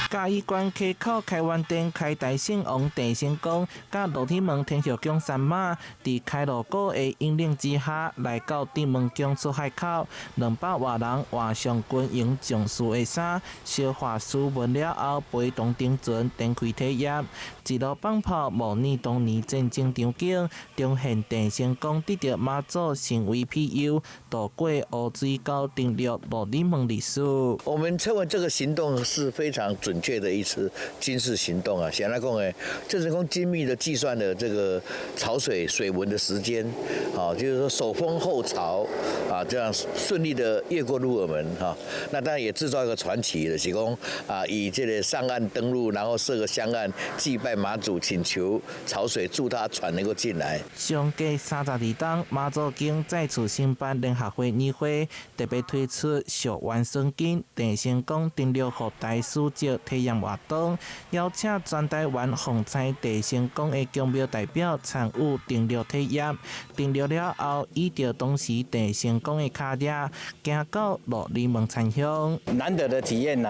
嘉義縣溪口開元殿開大聖王鄭成功，佮鹿耳門天后宮三媽，佇開鑼鼓的引領之下，來到鄭門宮出海口，200外人換上軍營將士的衫，燒化書文了後，陪同登船展開體驗，一路放炮模擬當年戰爭場景，重現鄭成功得著媽祖神威庇佑，渡過烏水溝登陸鹿耳門歷史。我們稱為這個行動是非常準確的一次軍事行動啊！顯然講誒，鄭成功精密的計算了這個潮水水文的時間，好，就是說首風候潮啊，這樣順利的越過鹿耳門哈。那當然也製造一個傳奇的，是講啊，以這個上岸登陸，然後設個香案祭拜媽祖，請求潮水助他船能夠進來。相隔32冬，媽祖宮再次承辦聯合會年會，特別推出溯源順經鄭成功登陸復台史蹟體驗活動，邀請全台灣奉差鄭成功的宮廟代表參與登陸體驗。登陸了後，倚著當時鄭成功的跤跡，行到鹿耳門田鄉。難得的體驗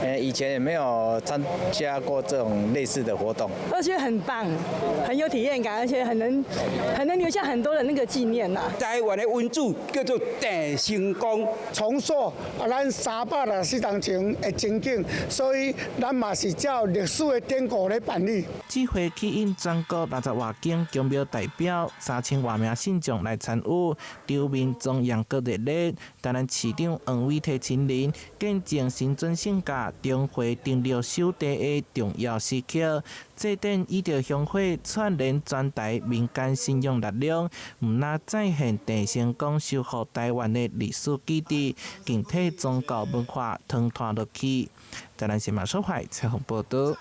吶，以前也沒有參加過這種類似的活動。我覺得很棒，很有體驗感，而且很能留下很多的那個紀念吶。台灣的文主叫做鄭成功，重塑啊，咱364冬前的情景，所以咱嘛是照歷史的典故來辦理。這回吸引全國60外間宮廟代表3000外名信眾來參與，場面莊嚴閣熱烈。台南市長黃偉哲親臨，見證神尊聖駕重回登陸首地的重要時刻。祭典以著香火串聯全台民間信仰力量，毋但再現鄭成功收復台灣的歷史記憶，更替宗教文化傳傳落去。台南新聞小懷採訪報導。